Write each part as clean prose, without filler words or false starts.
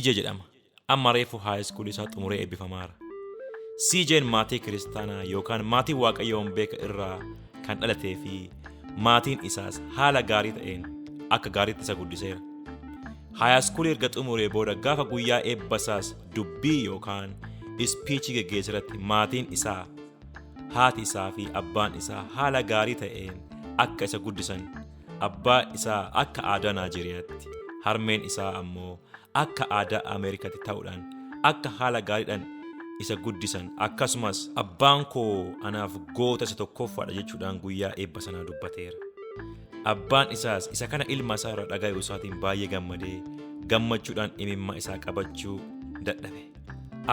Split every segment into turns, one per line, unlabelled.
CJ jedhama. Amma reefu high school isaa xumuree eebbifamaara. CJ'n maatii kiristaanaa yookaan maatii Waaqayyoon beeka irraa kan dhalatee fi maatiin isaas haala gaarii ta'een akka gaariitti isa guddiseera. High school erga xumuree booda gaafa guyyaa eebba isaas dubbii yookaan ispiichii geggeesseratti maatiin isaa, haati isaa fi abbaan isaa haala gaarii ta'een akka isa guddisan, abbaa isaa akka aadaa Naajeeriyaatti, harmeen isaa ammoo akka aadaa Ameerikaatti ta'uudhaan akka haala gaariidhaan isa guddisan, akkasumas abbaan koo anaaf goota isa tokkoffaadha jechuudhaan guyyaa eebba sanaa dubbateera. Abbaan isaas isa kana ilma isaa irraa dhaga'uu isaatiin baay'ee gammadee gammachuudhaan imimma isaa qabachuu dadhabe.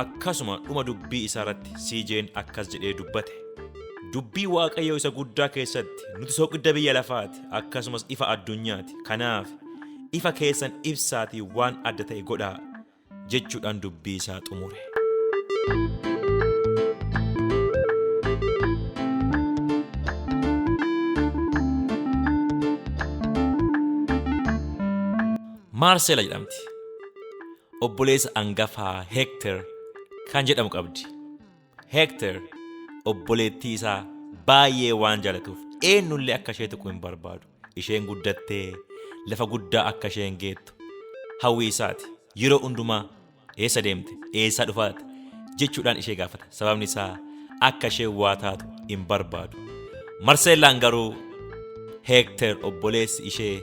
Akkasuma dhuma dubbii isaa irratti CJ'n akkas jedhee dubbate. Dubbii Waaqayyoo isa guddaa keessatti nuti soqidda biyya lafaati, akkasumas ifa addunyaati. Kanaaf ifa keessan ibsaatii waan adda ta'e godhaa jechuudhaan dubbii isaa xumure. Maarseela jedhamti. Obboleessa angafaa Hector kan jedhamu qabdi. Hector obboleettii isaa baay'ee waan jaalatuuf eenyullee akka ishee tuqu hin barbaadu. Isheen guddattee lafa guddaa akka isheen geettu hawwii isaati. Yeroo hundumaa eessa deemte, eessaa dhufaate jechuudhaan ishee gaafata. Sababni isaa akka isheen waa taatu hin barbaadu. Marseellaan garuu Hector obboleessi ishee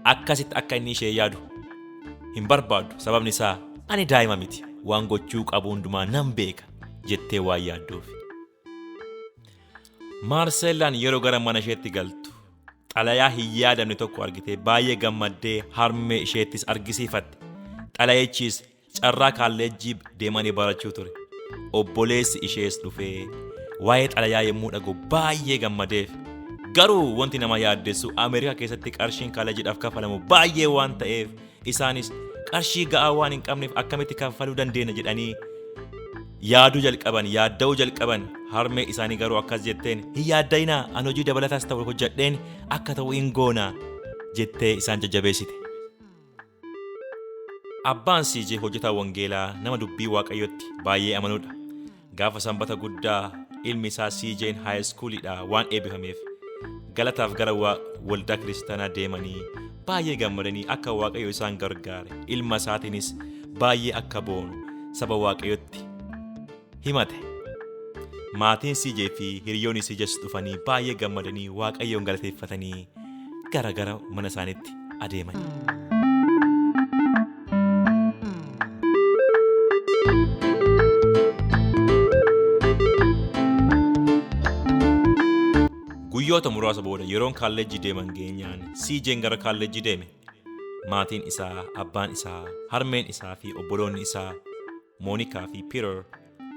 akkasitti akka inni ishee yaadu hin barbaadu. Sababni isaa ani daa'ima miti, waan gochuu qabu hundumaa nan beeka jettee waan yaadduuf. Maarseellaan yeroo gara mana isheetti galtu xalayaa hin yaadamne tokko argitee baay'ee gammaddee harmee isheettis argisiifatte. Xalayichis carraa kaalleejjii deemanii barachuu ture. Obboleessi ishees dhufee waa'ee xalayaa yommuu dhaga'u baay'ee gammadeef. Garuu wanti nama yaaddessu Ameerikaa keessatti qarshiin kaalleejiidhaaf kaffalamu baay'ee waan ta'eef isaanis qarshii ga'aa waan hin qabneef akkamitti kaffaluu dandeenya jedhanii yaaduu jalqaban, yaadda'uu jalqaban. Harmee isaanii garuu akkas jetteen, hin yaadda'inaa, ani hojii dabalataas ta'u hojjedheen akka ta'u hin goona jettee isaan jajjabeessite. Abbaan CJ hojjetaa wangeelaa nama dubbii Waaqayyotti baay'ee amanuudha. Gaafa sanbata guddaa ilmi isaa CJ'n high schoolidhaa waan eebbifameef galataaf gara waldaa kiristaanaa deemanii baay'ee gammadanii akka Waaqayyo isaan gargaare, ilma isaatiinis baay'ee akka boonu saba Waaqayyotti himate. Maatiin CJ fi hiriyoonni CJs dhufanii baay'ee gammadanii Waaqayyoon galateeffatanii gara gara mana isaaniitti adeeman. Guyyoota muraasa booda yeroon kaalleejjii deeman geenyaan CJ'n gara kaalleejjii deeme. Maatiin isaa, abbaan isaa, harmeen isaa fi obboloonni isaa Moonikaa fi Piiter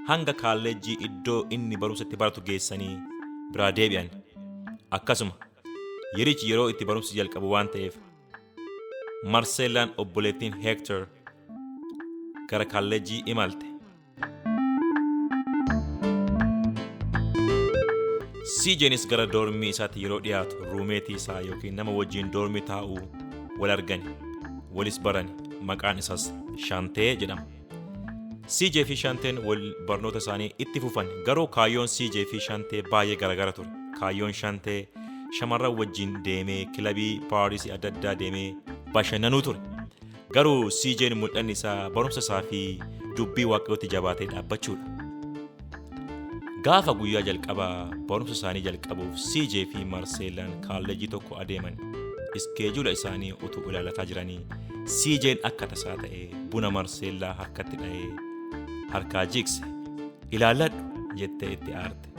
hanga kaalleejjii iddoo inni barumsatti baratu geessanii biraa deebi'an. Akkasuma yerichi yeroo itti barumsi jalqabu waan ta'eef Marseellaan obboleettiin Hector gara kaalleejjii imalte. CJ'nis gara doormii isaatti yeroo dhiyaatu ruumeetii isaa yookiin nama wajjin doormii taa'u wal argani, walis barani. Maqaan isaas Shantee jedhama. CJ fi Shanteen wal barnoota isaanii itti fufan, garuu kaayyoon CJ fi Shantee baay'ee garagara ture. Kaayyoon Shantee shamarran wajjin deemee kilabii paarisii adda addaa deemee bashannanuu ture. Garuu CJ'n mul'anni isaa barumsa isaa fi dubbii Waaqayyootti jabaatee dhaabbachuudha. Gaafa guyyaa jalqabaa barumsa isaanii jalqabuuf CJ fi Marseellaan kaalleejii tokko adeeman. Iskeejuula isaanii utuu ilaalataa jiranii CJ'n akka tasaa ta'ee buna Marseellaa harkatti dha'ee harkaa jigse. Ilaalladhu jettee itti aarte.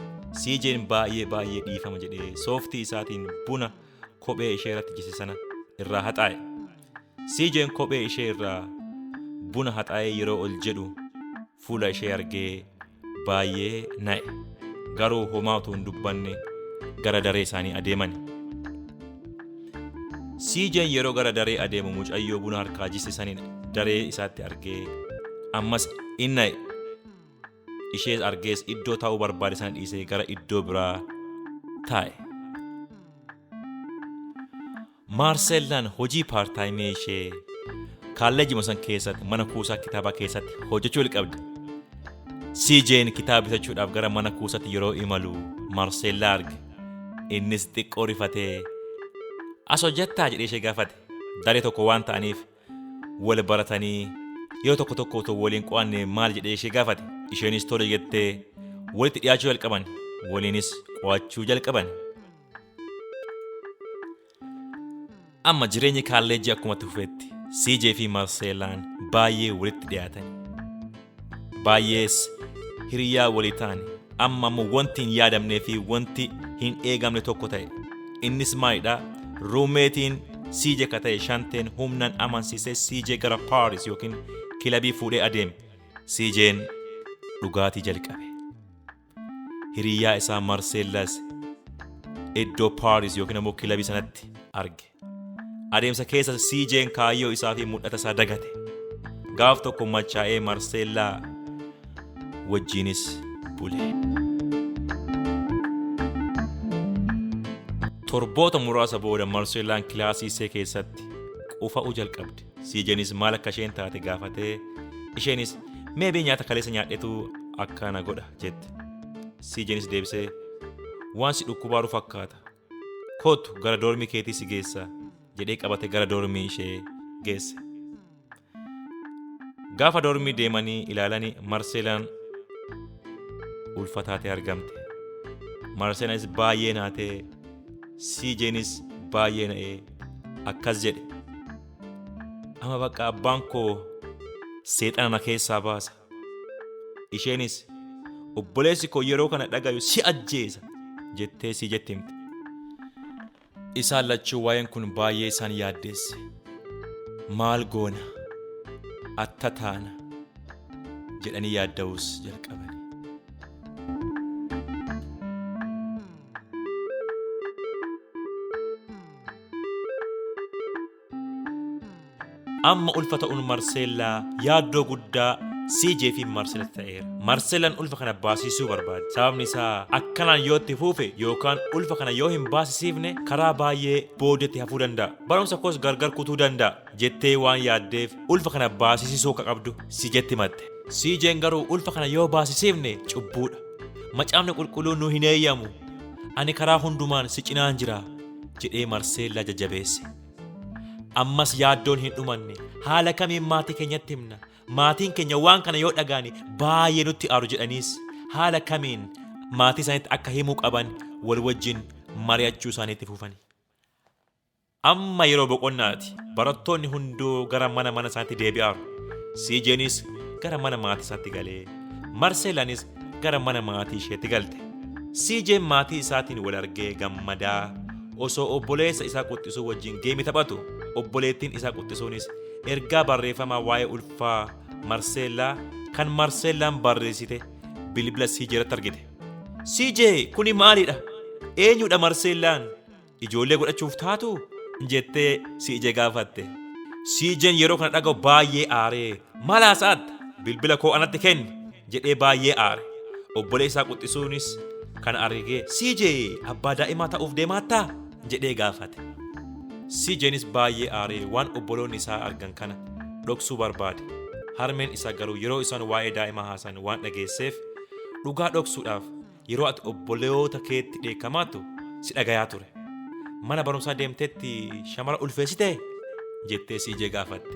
CJ'n baay'ee baay'ee dhiifama jedhee sooftii isaatiin buna kophee ishee irratti jise sana irraa haxaa'e. CJ'n kophee ishee irraa buna haxaa'ee yeroo ol jedhu fuula ishee argee baay'ee na'e. Garuu homaa utuu hin dubbanne gara daree isaanii adeeman. CJ'n yeroo gara daree adeemu mucayyoo buna harkaa jise saniin daree isaatti argee ammas in na'e. Ishees argees iddoo taa'uu barbaade sana dhiisee gara iddoo biraa taa'e. Maarseellaan hojii paartaayimii ishee Kaalleejjuma san keessatti mana kuusaa kitaabaa keessatti hojjechuu jalqabde. CJ'n kitaaba bitachuudhaaf gara mana kuusaatti yeroo imalu Marseellaa arge. Innis xiqqoo rifatee as hojjettaa jedhee ishee gaafate. Daree tokko waan ta'aniif wal baratanii yeroo tokko tokko otoo waliin qo'anne maal jedhee ishee gaafate. Isheenis tole jettee walitti dhiyaachuu jalqaban. Waliinis qo'achuu jalqaban. Amma jireenyi kaalleejjii akkuma itti fufetti CJ fi Marseellaan baay'ee walitti dhiyaatan. Baay'ees hiriyaa walii ta'an. Amma ammoo wanti hin yaadamnee fi wanti hin eegamne tokko ta'e. Innis maalidha? Ruumeetiin CJ ka ta'e Shanteen humnaan amansiisee CJ gara Paaris yookiin kilabii fuudhee adeeme. CJ'n dhugaatii jalqabe. Hiriyaa isaa Marseellaas iddoo Paaris yookiin ammoo kilabii sanatti arge. Adeemsa keessa CJ'n kaayyoo isaa fi mul'ata isaa dagate. Gaaf tokko machaa'ee Marseellaa wajjinis bule. Torboota muraasa booda Marseellaan kilaasii ishee keessatti qufa'uu jalqabde. CJ'nis maal akka isheen taate gaafatee isheenis meebii nyaata kaleessa nyaadhetu akkana godha jette. CJ'nis deebisee waan si dhukkubaaru fakkaata. Kootu gara doormii keetii si geessa jedhee qabate gara doormii ishee geesse. Gaafa doormii deemanii ilaalanii Marseelaan ulfa taatee argamte. Marseelaanis baay'ee naatee CJ'nis baay'ee na'ee akkas jedhe. Amma bakka abbaan koo seexana na keessaa baasa. Isheenis obboleessi koo yeroo kana dhagayu si ajjeesa jettee CJ'tti himte. Isaan lachuu waa'een kun baay'ee isaan yaaddeesse. Maal goona? Atta taana jedhanii yaadda'uus jalqaban. Amma ulfa ta'uun Marseellaa yaaddoo guddaa CJ fi Marseellatti ta'eera. Marseellaan ulfa kana baasisuu barbaade. Sababni isaa akkanaan yoo itti fufe yookaan ulfa kana yoo hin baasisiifne karaa baay'ee boodatti hafuu danda'a. Barumsa koos gargar kutuu danda'a jettee waan yaaddeef ulfa kana baasisisuu akka qabdu CJ'tti himatte. CJ'n garuu ulfa kana yoo baasisiifne cubbuudha. Macaafni qulqulluun nu hin eeyyamu. Ani karaa hundumaan si cinaan jira jedhee Marseellaa jajjabeesse. Ammas yaaddoon hin dhumanne haala kamiin maatii keenyatti himna. Maatiin keenya waan kana yoo dhagaani baay'ee nutti aaru jedhaniis haala kamiin maatii isaaniitti akka himuu qaban wal wajjin mari'achuu isaaniitti fufani. Amma yeroo boqonnaati barattoonni hunduu gara mana mana isaaniitti deebi'aaru. CJ'nis gara mana maatii isaatti galee Marseelaanis gara mana maatii isheetti galte. CJ'n maatii isaatiin wal argee gammadaa osoo obboleessa isaa quxisuu wajjin geemii taphatu obboleettiin isaa quxisuunis ergaa barreeffamaa waa'ee ulfaa Marseellaa kan Marseellaan barreessite bilbila CJ irratti argite. CJ kuni maalidha? Eenyudha Marseellaan? Ijoollee godhachuuf taatu? Jettee CJ gaafatte. CJ'n yeroo kana dhaga'u baay'ee aaree maal haasa'atta? Bilbila koo anatti kenni jedhee baay'ee aare. Obboleessa isaa quxisuunis kana argee CJ abbaa daa'imaa ta'uuf deemaattaa? Jedhee gaafate. CJ'nis baay'ee aaree waan obboloonni isaa argan kana dhoksuu barbaade. Harmeen isaa garuu yeroo isaan waa'ee daa'imaa haasan waan dhageesseef dhugaa dhoksuudhaaf yeroo ati obboloota keetti dheekkamaattu si dhagayaa ture. Mana barumsaa deemteetti shamara ulfeessitee? Jettee CJ gaafatte.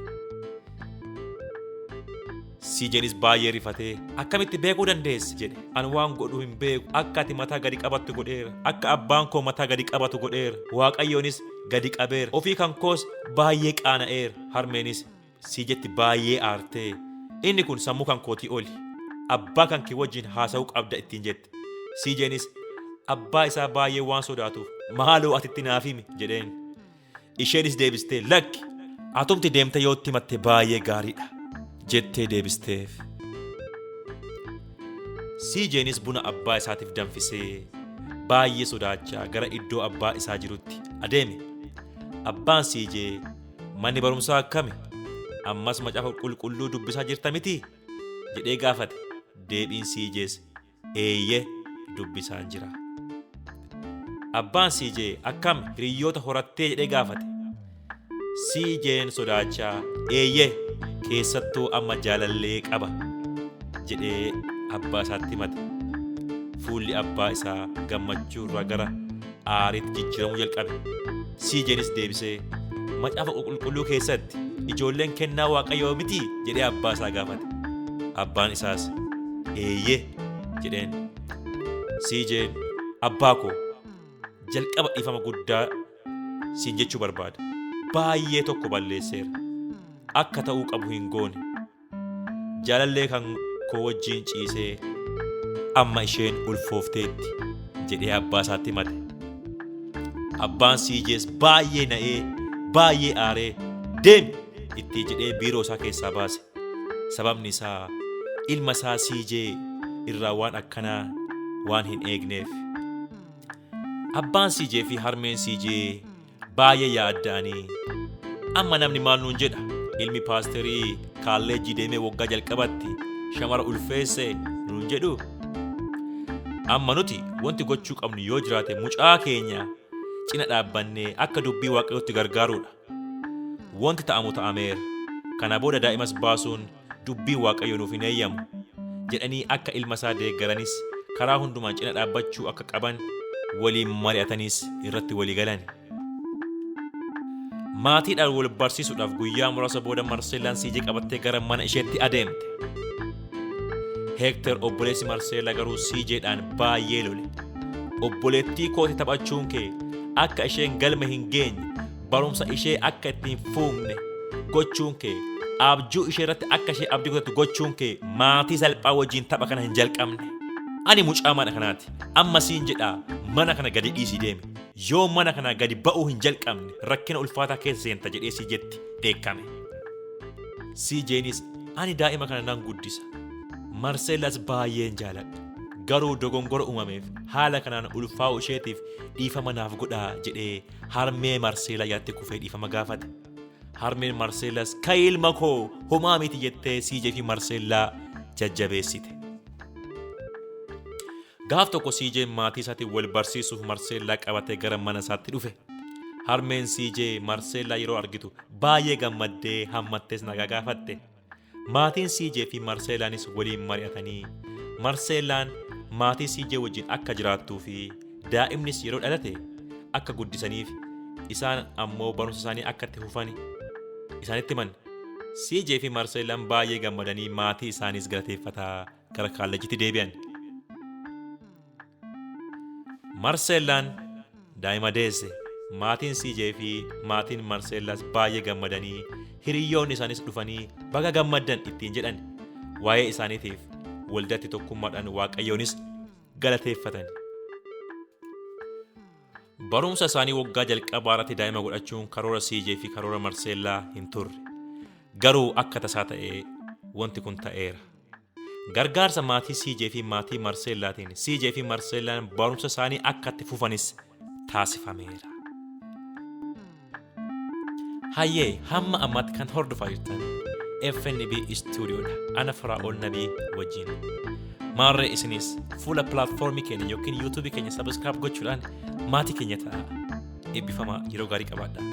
CJ'nis baay'ee rifatee akkamitti beekuu dandeesse jedhe. Ani waan godhu hin beeku. Akka ati mataa gadi qabattu godheera. Akka abbaan koo mataa gadi qabatu godheera. Waaqayyoonis gadi qabeera. Ofii kan koos baay'ee qaana'eera. Harmeenis CJ'tti baay'ee aartee inni kun sammuu kan kootii oli. Abbaa kan kee wajjin haasa'uu qabda ittiin jette. CJ'nis abbaa isaa baay'ee waan sodaatuuf maaloo atitti naaf himi jedheen. Isheenis deebistee lakki atumti deemte yoo itti himatte baay'ee gaariidha jettee deebisteef. CJ'nis buna abbaa isaatiif danfisee baay'ee sodaachaa gara iddoo abbaa isaa jirutti adeeme. Abbaan CJ manni barumsaa akkami? Ammas macaafa qulqulluu dubbisaa jirta mitii? Jedhee gaafate. Deebiin CJ's eeyyee dubbisaan jira. Abbaan CJ akkam hiriyoota horattee jedhee gaafate. CJ'n sodaachaa, "Eeyyee, keessattuu amma jaalallee qaba," jedhee abbaa isaatti himate. Fuulli abbaa isaa gammachuu irraa gara aariitti jijjiiramuu jalqabe. CJ'nis deebisee, "Macaafa Qulqulluu keessatti ijoolleen kennaa Waaqayyoo mitii?" jedhee abbaa isaa gaafate. Abbaan isaas, "Eeyyee," jedheen. CJ'n, "Abbaa koo, jalqaba dhiifama guddaa siin jechuu barbaada. Baay'ee tokko balleesseera. Akka ta'uu qabu hin goone. Jaalallee kan koo wajjin ciisee amma isheen ulfoofteetti," jedhee abbaa isaatti himate. Abbaan CJ's baay'ee na'ee, baay'ee aaree, "Deemi," itti jedhee biiroo isaa keessaa baase. Sababni isaa ilma isaa CJ irraa waan akkanaa waan hin eegneef. Abbaan CJ fi harmeen CJ baay'ee yaadda'anii, "Amma namni maal nuun jedha? Ilmi paasterii kaalleejjii deemee waggaa jalqabatti shamara ulfeesse nuun jedhu. Amma nuti wanti gochuu qabnu yoo jiraate mucaa keenya cina dhaabbannee akka dubbii Waaqayyootti gargaaruudha. Wanti ta'amu ta'ameera. Kana booda daa'imas baasuun dubbii Waaqayyoo nuuf hin eeyyamu," jedhanii akka ilma isaa deeggaranis karaa hundumaan cina dhaabbachuu akka qaban waliin mari'atanis irratti walii galan. Maatiidhaan wal barsiisuudhaaf guyyaa muraasa booda Marseellaan CJ qabattee gara mana isheetti adeemte. Heekter obboleessi Marseellaa garuu CJdhaan baay'ee lole. "Obboleettii kooti taphachuun kee akka isheen galma hin geenye, barumsa ishee akka itti hin fuufne gochuun kee, abjuu ishee irratti akka ishee abdii kutattu gochuun kee maatii salphaa wajjin tapha kana hin jalqabne. Ani mucaa mana kanaati. Amma siin jedhaa, mana kana gadi dhiisii deemi. Yoo mana kana gadi ba'uu hin jalqabne rakkina ulfaataa keessa seenta," jedhee CJtti dheekkame. CJnis, "Ani daa'ima kana nan guddisa. Marseellas baay'een jaaladha. Garuu dogongora uumameef haala kanaan ulfaa'uu isheetiif dhiifama naaf godhaa," jedhee harmee Marseelaa yaatti kufee dhiifama gaafate. Harmeen Marseellas, "Ka'i ilma koo, homaa miti," jettee CJ fi Marseellaa jajjabeessite. Gaaf tokko CJ'n maatii isaatiin wal barsiisuuf Marseellaa qabatee gara mana isaatti dhufe. Harmeen CJ Marseellaa yeroo argitu baay'ee gammaddee hammattees nagaa gaafatte. Maatiin CJ fi Marseellaanis waliin mari'atanii Marseellaan maatii CJ wajjin akka jiraattuu fi daa'imnis yeroo dhalate akka guddisaniif, isaan ammoo barumsa isaanii akka itti fufan isaanitti himan. CJ fi Marseellaan baay'ee gammadanii maatii isaaniis galateeffataa gara kaalleejitti deebi'an. Marseellaan daa'ima deesse. Maatiin CJ fi maatiin Marseellaas baay'ee gammadanii hiriyyoonni isaanis dhufanii baga gammaddan ittiin jedhan. Waa'ee isaaniitiif waldatti tokkummaadhaan Waaqayyoonis galateeffatan. Barumsa isaanii waggaa jalqabaa irratti daa'ima godhachuun karoora CJ fi karoora Marseellaa hin turre. Garuu akka tasaa ta'ee wanti kun ta'eera. Gargaarsa maatii CJ fi maatii Marseellaatiin CJ fi Marseellaan barumsa isaanii akka itti fufanis taasifameera. Hayyee, hamma ammaatti kan hordofaa jirtan FNB Stuudioodha. Ana Firaa'ol Nabii wajjin. Maarree isinis fuula pilaatfoormii keenya yookiin yuutuubii keenya subscribe gochuudhaan maatii keenya ta'a. Eebbifamaa, yeroo gaarii qabaadhaa.